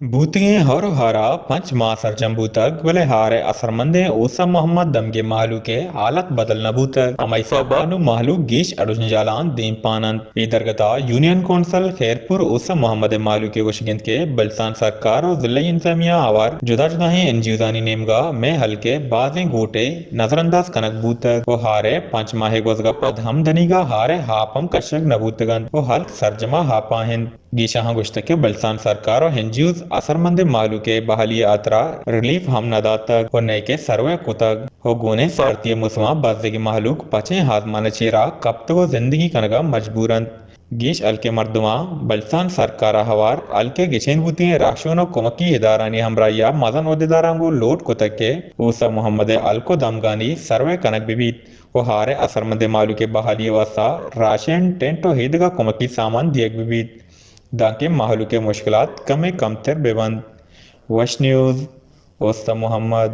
بوتگیں ہور و ہارا پنچ ماہ سرجم بوتگ، بلے ہار ءِ اثرمندیں اوسا محمد دمگے مہلوک ءِ حالت بدل نہ بوتگ۔ ہمائی سبب ءَ نوں مہلوک گیش اڑ و جنجالاں دیم پان انت۔ اے درگت ءَ یونین کونسل خیرپور اوسا محمد ءِ مہلوک ءِ گوشگ انت کہ بلوچستان سرکار و ضلعی انتظامیہ ءَ ہوار جدا جدائیں این جی اوزانی نیمگ ءَ مئے ہلک ءِ بازیں گوٹے نظرانداز کنگ بوتگ و ہار ءِ پنچ ماہ ءِ گوزگ ءَ پد ہم دنیگا ہار ءِ ہاپ ہم کشگ نہ بوتگ انت و ہلک سرجما ہاپا انت۔ گیشاں گوشتگ کہ بلوچستان سرکار و این جی اوز اثرمندیں مہلوک ءِ بحالی ءِ ہاترا ریلیف ہم نہ داتگ و نئیکہ سروے کتگ و گونیں سارتی ءِ موسم ءَ بزگیں مہلوک پچیں آزمان ءِ چیرا کپتگ و زندگی کنگ ءَ مجبور انت۔ گیش ہلک ءِ مردماں بلوچستان سرکار ءَ ہوار ہلک ءِ گچین بوتگیں رہشون و کمکی ادارھانی ہمراہی ءَ مزن عہدیداراں گوں لوٹ کتگ کہ اوسا محمد ءِ ہلک و دمگانی سروے کنگ بہ بیت و ہار ءِ اثرمندیں مہلوک ءِ بحالی ءِ واستہ راشن، ٹینٹ و ایدگہ کمکی سامان دیگ بہ بیت، دانکہ مہلوک ءِ مشکلات کمے کمتر بہ بنت۔ وش نیوز، اوستا محمد۔